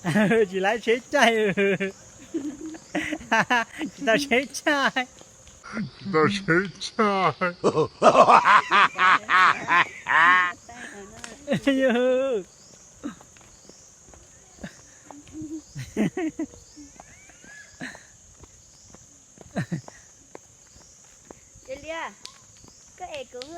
Tsis laib tsheb caij, tsis tau tsheb caij, tsis tau tsheb caij. Ces Liam, koj ev kuv.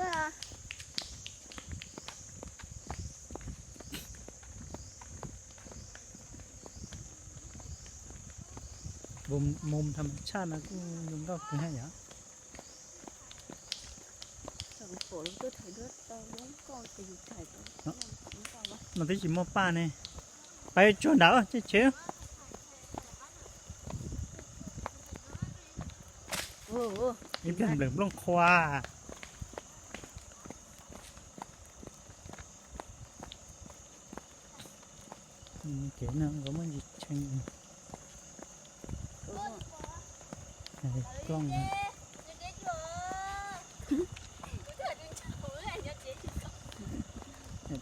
Mus tham tshaj no kuj zoo nkauj kawg thiab yom. No twb tsis muaj paj ne. Peb tsuag nrad, caij tsheb. Ib pliag nplees nplooj qhua. Kev no nkawd muaj ntsis tshee. Plooj.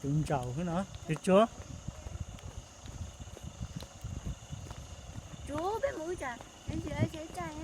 Tus ntsaum xwb no, tus tsuag. Tsuag, peb mus ua cas, peb tsis laib tsheb caij.